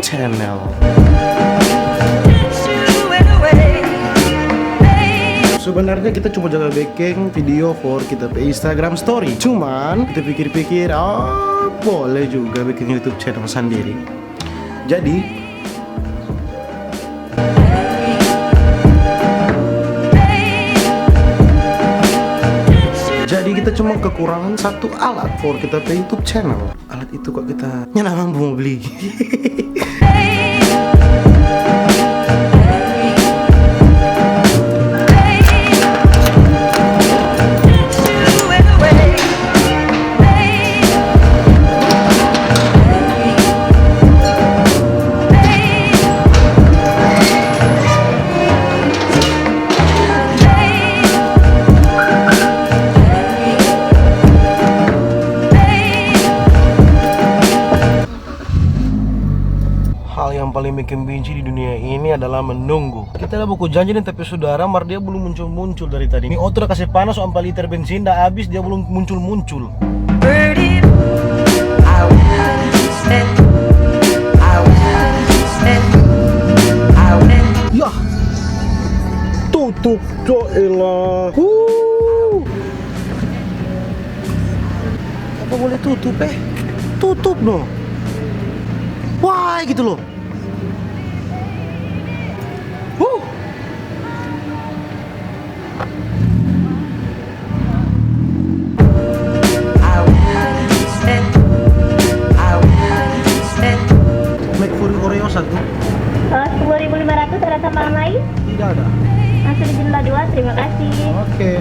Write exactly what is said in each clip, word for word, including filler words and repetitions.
Channel. Sebenarnya kita cuma jaga bikin video for kita pe Instagram story. Cuman kita pikir-pikir, oh, boleh juga bikin YouTube channel sendiri. Jadi, jadi kita cuma kekurangan satu alat for kita pe YouTube channel. Alat itu kok kita nyanda mampu mo bli. Hal yang paling bikin benci di dunia ini adalah menunggu. Kita ada buku janji deng tapi sudara, mar dia belum muncul-muncul dari tadi. Ini oto da kase panas, so ampa liter bensin da abis, dia belum muncul-muncul. Yah, tutup, ya elah. Huh. Apa boleh tutup, eh? Tutup no. Why gitu loh. Huh. McFlurry Oreo satu. Eh, sepuluh ribu lima ratus, ada tambahan lain? Tidak ada. Langsung di jendela dua, terima kasih. Oke.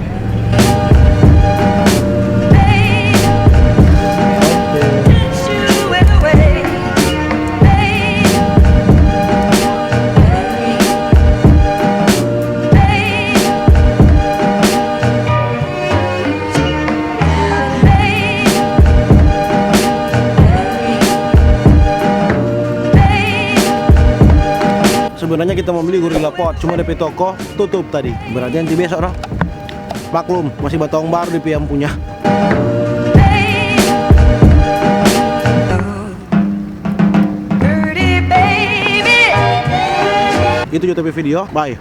Sebenarnya kita mau beli Gorilla Pod, cuma depe toko tutup tadi. Berarti nanti besok, no? Maklum, masih batong baru depe yang punya. Itu YouTube video, bye.